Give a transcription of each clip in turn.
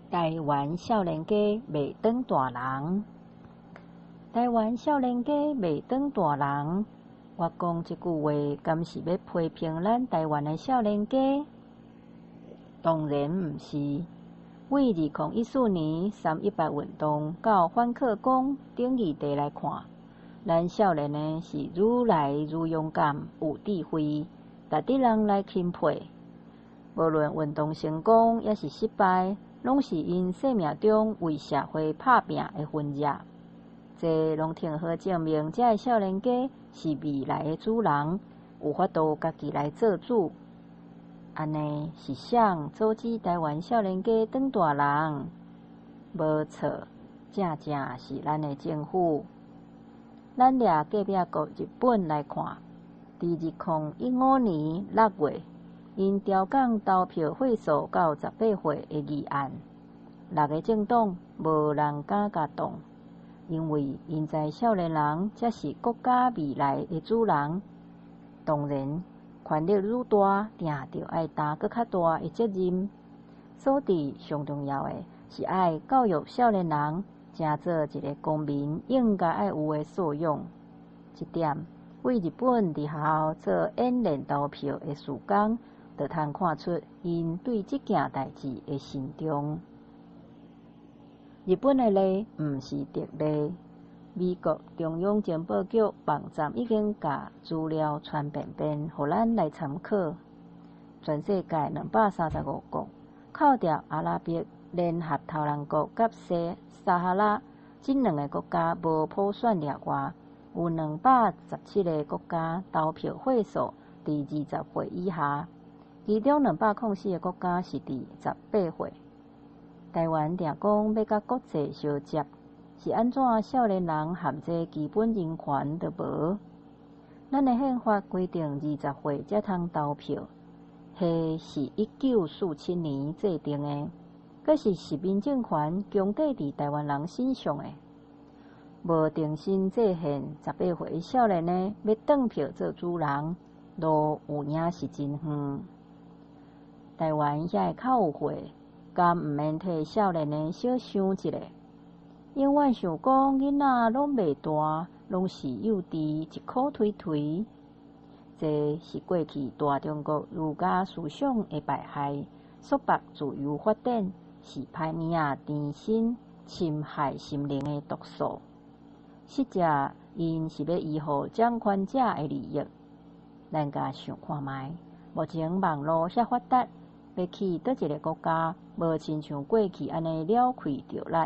台灣少年家袂當大人，台灣少年家袂當大人。我講這句話，敢是欲批評咱台灣的少年家？當然毋是。對2014年318運動到反課綱等議題來看，咱少年的是愈來愈勇敢、有智慧，值得人來欽佩。無論運動成功抑是失敗，攏是𪜶生命中為社會拍拚的分熱，這攏正好證明遮的少年家是未來的主人，有法度家己來做主。按呢是誰阻止台灣少年家當大人？無錯，正正是咱的政府。咱掠隔壁國日本來看，佇2015年6月，𪜶調降投票歲數到18歲的議案，六个政黨無人敢共擋，因為𪜶知少年人才是國家未來的主人。當然，權力愈大，定著愛擔閣較大的責任。所以上重要的是愛教育少年人，成做一个公民應該愛有的素養。這點，對日本佇學校做演練投票的事工，就通看出𪜶對這件代誌的慎重。日本的例毋是特例，美國中央情報局網站已經共資料傳遍遍，予咱來參考。全世界235國，扣掉阿拉伯聯合頭人國佮西撒哈拉這兩个國家無普選了外，有217个國家投票歲數佇20歲以下，其中204个國家是佇18歲。台灣定講欲佮國際相接，是按怎少年人含這基本人權都無？咱的憲法規定20歲才通投票，彼是1947年制定的，閣是殖民政權強制佇台灣人身上的。無重新制憲，18歲少年的欲當票做主人，路有影是真遠。台灣遐的較有歲，敢毋免替少年的小想一下？永遠想講囡仔攏袂大，攏是幼稚，一箍槌槌。這是過去大中國儒家思想的敗害，束縛自由發展，是歹物仔纏身、侵害心靈的毒素。實際𪜶是欲維護掌權者的利益。咱共想看覓，目前網路遐發達，欲去佗一个國家，無親像過去按呢了氣著力。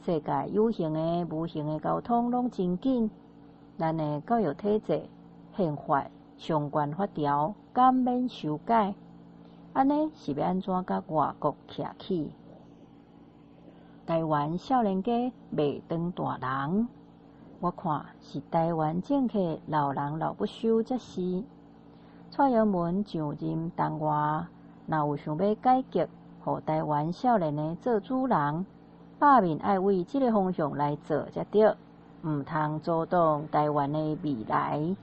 世界有形的、無形的交通攏真緊，咱的教育體制、憲法、相關法條，敢免修改？按呢是欲按怎佮外國徛起？台灣少年家袂當大人，我看是台灣政客老人老不休才是。蔡英文上任當外，若有想欲改革，予台灣少年的做主人，罷免愛為這个方向來做才對，毋通阻擋台灣的未來。